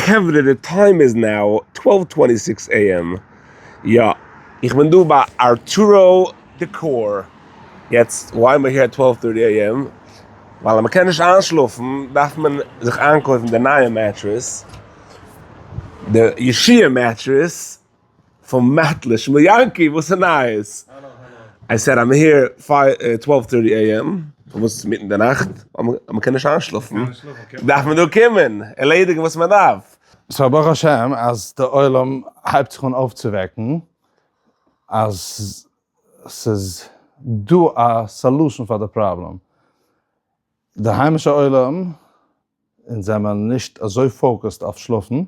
חברה די time איז now 12:26 AM, יא איך בין דא ביי Arturo Decor, יעצט why am I here at 12:30 AM? ווייל אז מ'קען נישט איינשלאפן דארף מען זיך איינקויפן די נייע mattress, די ישעי' mattress פון מעטלער שמואל יענקי, וואס איז נייעס? I said I'm here 12:30 AM, פארוואס איז מיטן די נאכט? ווייל מ'קען נישט איינשלאפן, דארף מען דא קומען ערלעדיגן וואס מען דארף. So ברוך השם אז די עולם הייבט זיך אן אויפצווועקן אז ס'איז דא א solution פאר די פראבלעם. די היימישע עולם אונז זעמער נישט אזוי focused אויף שלאפן,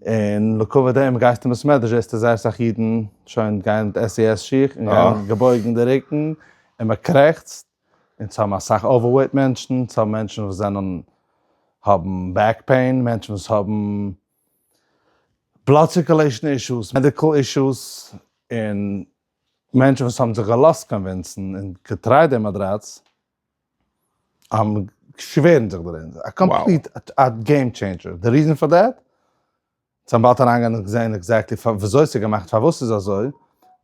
און לכבוד דעם גייסטו אין בית מדרש זעסטו זייער אסאך אידן שוין גייען מיט SES שיך און גייען געבויגן די רוקן און מען קרעכצט, אונז האבן אסאך overweight מענטשן, אונז האבן מענטשן וואס זענען האבן back pain, מענטשן וואס האבן blood circulation issues, medical issues, און מענטשן וואס האבן זיך געלאזט convince ן און געטרייט די מאדראץ, שווערן זיך דערין, א complete א game changer, די reason פאר that, זיי האבן באלד אריינגיין און געזען exactly וויאזוי ס'איז געמאכט פארוואס ס'איז אזוי,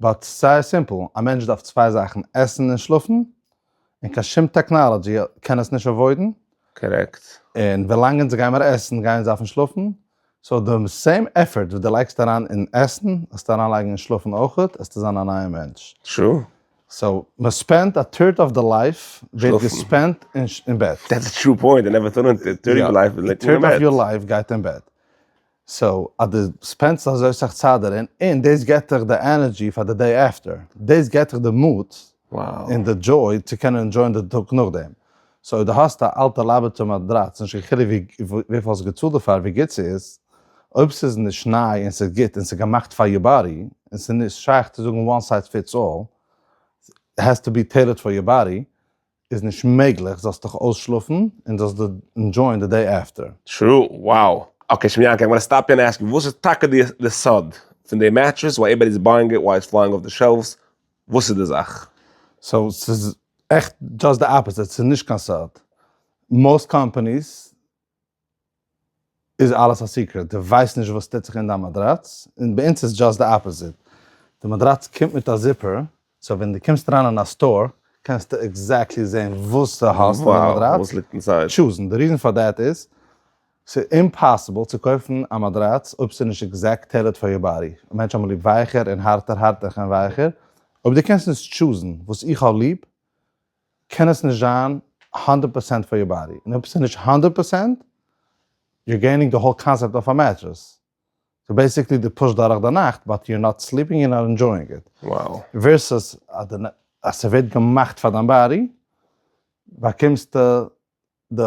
but ס'זייער simple, א מענטש דארף צוויי זאכן, עסן און שלאפן, און קיין שום technology קען עס נישט avoid ן, Correct. און ווילאנג אונז גיימער עסן גייען אונז דארפן שלאפן, so די same effort וואס דו לייגסט אריין אין עסן, זאלסטו אריינלייגן אין שלאפן אויכעט, עסטו זיין א נייע מענטש. True. So מען spend ט א third of the life ווערט גע spend ט אין בעט. That's a true point, I never thought of it, third of life ליגט מען אין בעט. Third of your life גייט אין בעט. So אז דו spend סט אזוי סאך צייט דערין, און דאס געבט דיך די energy פאר די day after, דאס געבט דיך די מוט און די joy צו קענען enjoy ען די טאג נאכדעם. So אויב דו האסט א אלטע לאבעטע מאדראץ, נישט קיין חילוק וויפיל האסט געצאלט דערפאר, ווי גוט ס'איז, אויב ס'איז נישט ניי און ס'איז גוט און ס'איז געמאכט פאר your body, און ס'איז נישט שייך צו זאגן one size fits all, has to be tailored for your body, איז נישט מעגליך זאלסט דיך אויסשלאפן און זאלסט enjoy ען די day after. True, wow. Okay שמעון יענקי, I'm gonna stop you and ask you, וואס איז טאקע די סוד פון די mattress, why everybody is buying it, why it's flying off the shelves, וואס איז די זאך? So ס'איז עכט just די opposite, ס'איז נישט קיין סוד. Most companies איז אלעס א secret, דו ווייסט נישט וואס טוט זיך אין דיין מאדראץ, און ביי אונז איז just די opposite, די מאדראץ קומט מיט א zipper, so ווען דו קומסט אריין אין א store קענסטו exactly זען וואס דו האסט אין די מאדראץ, choose ן, די reason פאר that איז, ס'איז impossible צו קויפן א מאדראץ אויב ס'איז נישט exact tailored פאר your body, מענטשן האבן ליב ווייכער און הארטער, הארטער און ווייכער, אויב דו קענסט נישט choose ן וואס איך האב ליב, קען עס נישט זיין 100% פאר your body, און אויב עס איז נישט 100% you're gaining the whole concept of a mattress. So basically דו push ט דורך די נאכט but you're not sleeping you're not enjoying it. Versus אז ס'ווערט געמאכט פאר דיין body באקומסטו די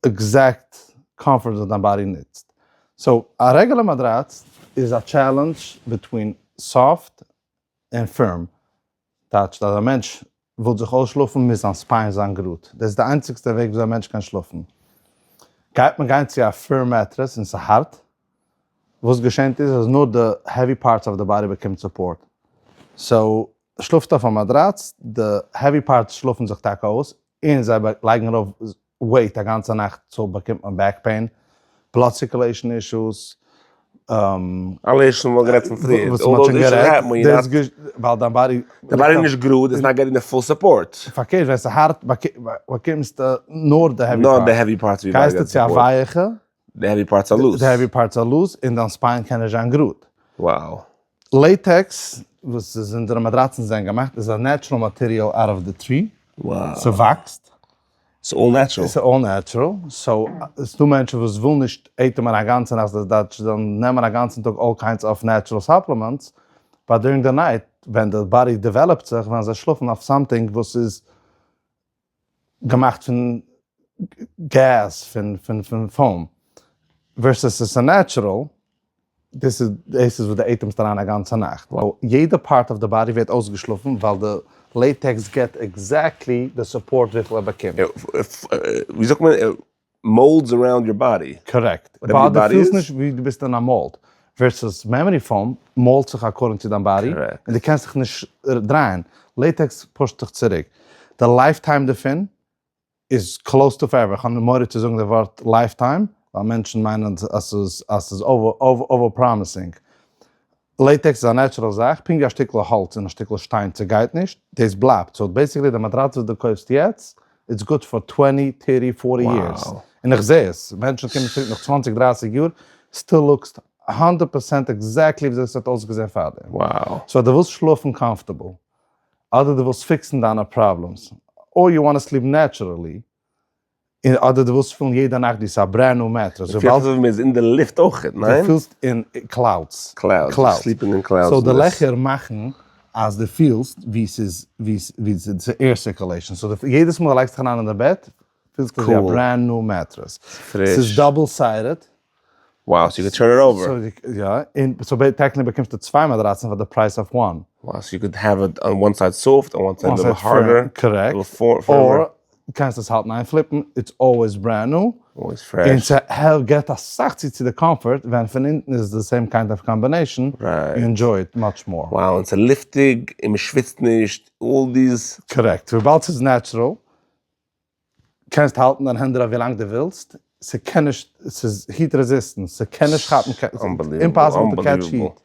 exact comfort וואס דיין body נוצט. So א רעגולער מאדראץ איז א challenge between soft און firm. טייטשט אז א מענטש וויל זיך אויסשלאפן מוז זיין spine זיין גראד. דאס איז די איינציגסטע וועג וויאזוי א מענטש קען שלאפן. גייט מען גיין צו א firm mattress און ס'הארט, וואס געשענט איז אז נאר די heavy parts of the body באקומט support. So שלאפט אויף א מאדראץ, די heavy parts שלאפן זיך טאקע אויס, און זיי לייגן ארויף weight א גאנצע נאכט so באקומט מען back pain, blood circulation issues. אלע issues וואס מ'האט גערעדט פון פריער. וואס מ'האט שוין גערעדט, ווייל דיין body. די body איז נישט גראד, it's not getting the full support. פארקערט ווען ס'הארט באקומסטו נאר די heavy parts. נאר די heavy parts. גייסטו צו א ווייעכע. די heavy parts are loose. די heavy parts are loose און דיין spine קען נישט זיין גראד. Wow. Latex, וואס איז אונזערע מאדראצן זענען געמאכט, איז א natural material out of the tree. Wow. ס'וואקסט. ס'איז all natural. ס'איז all natural. So, ס'דא מענטשן וואס ווילן נישט אטעמען א גאנצע נאכט, דאס דייטש זיי זאלן נעמען א גאנצן טאג all kinds of natural supplements, but during the night ווען די body develop ט זיך וועלן זיי שלאפן אויף something וואס איז געמאכט פון געז, פון foam, versus עס איז natural, דאס איז דאס איז וואס דו אטעמסט אריין א גאנצע נאכט, ווייל יעדע part of the body ווערט אויסגעשלאפן ווייל די latex געבט exactly די support וויפיל ער באקומט. ווי זאגט מען? Molds around your body. Correct. ווייל דו פילסט נישט ווי דו ביסט אין א mold. Versus memory foam mold ט זיך according צו דיין body, און דו קענסט דיך נישט דרייען. Latex push ט דיך צוריק. די lifetime דערפון איז close to forever. כ'האב מורא צו זאגן די ווארט lifetime, ווייל מענטשן מיינען אז ס'איז אז ס'איז over promising. Latex איז א natural זאך, פונקט ווי א שטיקל האלץ און א שטיקל שטיין צעגייט נישט, דאס בלייבט, so basically די מאטראץ וואס דו קויפסט יעצט, it's good for twenty, thirty, forty years, און איך זע עס, מענטשן קומען צוריק נאך צוואנציג דרייסיג יאר, still looks 100% exactly וויאזוי עס האט אויסגעזען פארדעם. So דו ווילסט שלאפן comfortable, אדער דו ווילסט fix ן דיינע problems, or you want sleep naturally, אדער דו ווילסט פילן יעדע נאכט ווי ס'איז א brand new mattress. דו פילסט אזוי ווי מ'איז אין די לופט אויכעט, ניין? דו פילסט אין clouds. Clouds, sleeping in clouds. So די לעכער מאכן אז דו פילסט ווי ס'איז ווי ס'איז air circulation. So יעדעס מאל דו לייגסט דיך אריין אין די בעט פילסטו ווי א brand new mattress. ס'איז double sided. Wow, so you can turn it over. יא, און so technically באקומסטו צוויי מאטראצן פאר די price of one. Wow, so you could have it on one side soft, on one side a little harder. Correct. Or קענסט עס האלטן איין flip ן, it's always brand new. Always fresh. און ס'געט אסאך צו צו די comfort, ווען פון אונטן איז די same kind of combination, you enjoy it much more. Wow, און ס'לופטיג, און מ'שוויצט נישט, all these. Correct, וויבאלד ס'איז natural, קענסט האלטן דיין הענט דערויף ווי לאנג דו ווילסט, ס'קען נישט, ס'איז heat resistant, ס'קען נישט כאפן, impossible to catch heat.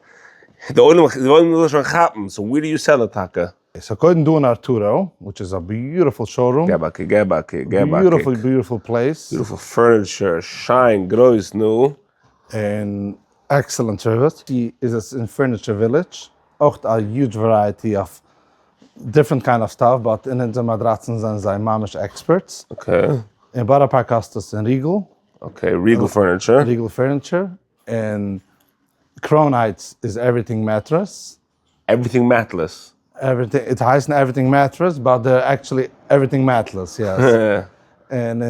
די עולם וויל שוין כאפן, so where do you sell it טאקע? So קודם דא אין ארטורו, which איז א beautiful showroom. געב א קוק, געב א קוק, געב א קוק. Beautiful beautiful place. Beautiful furniture, שיין, גרויס, נו. און excellent service. איז עס אין Furniture Village, אויך א huge variety of different kind of stuff, but אין אונזער מאדראצן זענען זיי ממש experts. Okay. אין בארא פארק האסטו עס אין Regal. Okay, Regal Furniture. Regal Furniture, און Crown Heights איז Everything Mattress. Everything Mattress. Everything, it הייסן Everything Mattress, but they're actually Everything Mattress, yes. און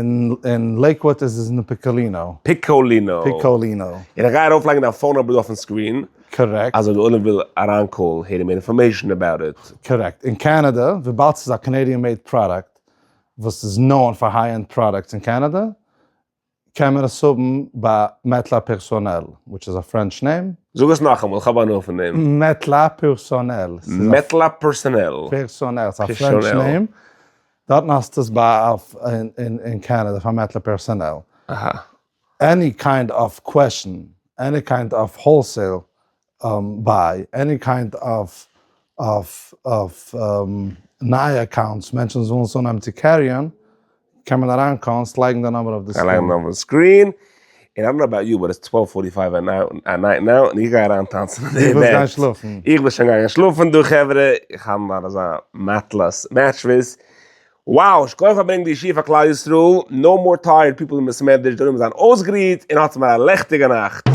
אין Lakewood איז עס אין Piccolino. Piccolino. Piccolino. און איך גיי ארויפלייגן דיין phone number דא אויפן screen. Correct. אז אויב די עולם וויל אריינ call ן, הערן מער information about it. Correct. אין קאנאדע, וויבאלד ס'איז א Canadian made product, וואס איז known פאר high end products אין קאנאדע, קען מען עס האבן ביי Matelas Personnel, which איז א French name. זאג עס נאכאמאל, איך האב הנאה פון דעם. Matelas Personnel. Matelas Personnel. Personnel, ס'איז א French name. דארטן האסטו עס ביי אויף אין קאנאדע פאר Matelas Personnel. אהא. Any kind of question, any kind of wholesale buy, any kind of נייע accounts, מענטשן זאלן עס אנהייבן צו carry ען, קען מען אריינקאלן, לייגן די number אויף די screen. לייגן אויפן screen, און I don't know about you but it's 12:45 at night now, און איך גיי אריין טאנצן אין די בעט. דו ווילסט גיין שלאפן. איך וויל שוין גיין שלאפן דא חברה, איך האב נאר אזא mattress mattress. Wow, שכוח פאר ברענגן די ישועה פאר כלל ישראל, no more tired people אין בית מדרש, די עולם זיין אויסגערוהט, און האטס מיר א לעכטיגע נאכט.